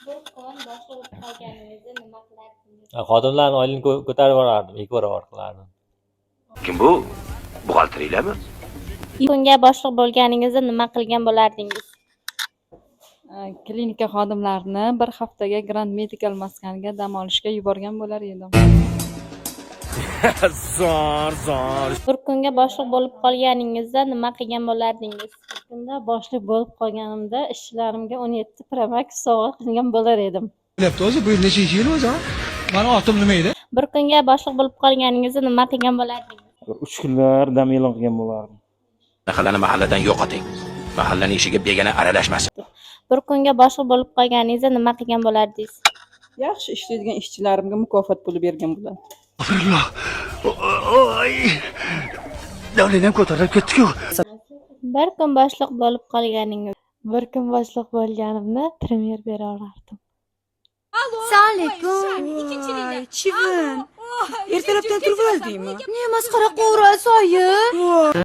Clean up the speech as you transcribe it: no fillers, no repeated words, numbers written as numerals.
Bir kun boshliq bo'lib qolganingizda nima qilardingiz? Xodimlarni oyligini ko'tarib yuborardim, 2 barobar qilardim. Kim bu? Buxgalteriylarmi? Bir kunga boshliq bo'lganingizda nima qilgan bo'lardingiz? Klinika xodimlarini bir haftaga Grand Medical maskaniga dam olishga yuborgan bo'lar edim. Zo'r, zo'r. Bir kunga boshliq bo'lib qolganingizda nima qilgan bo'lardingiz? Kunda boshliq bo'lib qolganimda ishchilarimga 17 Pro Max sovg'a qilgan bo'lar edim. Bo'lyapti o'zi, bu yil nechinchi yil o'zi, ha? Mani otim nima edi? Bir kunga boshliq bo'lib qolganingizda nima qilgan bo'lardingiz? Bir 3 kunlar dam e'lon qilgan bo'lardim. Mahallani mahalladan yo'qoting. Mahallani ishiga begona aralashmasin. Bir kunga boshliq bo'lib qolganingizda nima qilgan bo'lardingiz? Yaxshi ishlaydigan ishchilarimga mukofot puli bergan bo'lardim. Oy! Давление m ko'tarilib ketdi-ku. Bir kun boshliq bo'lib qolganingiz. Bir kun boshliq bo'lganimda premyer bera olardim. Alaykum. Chivin. Ertalabdan turib oldingmi? Ne masxara qilyapsiz, oyi?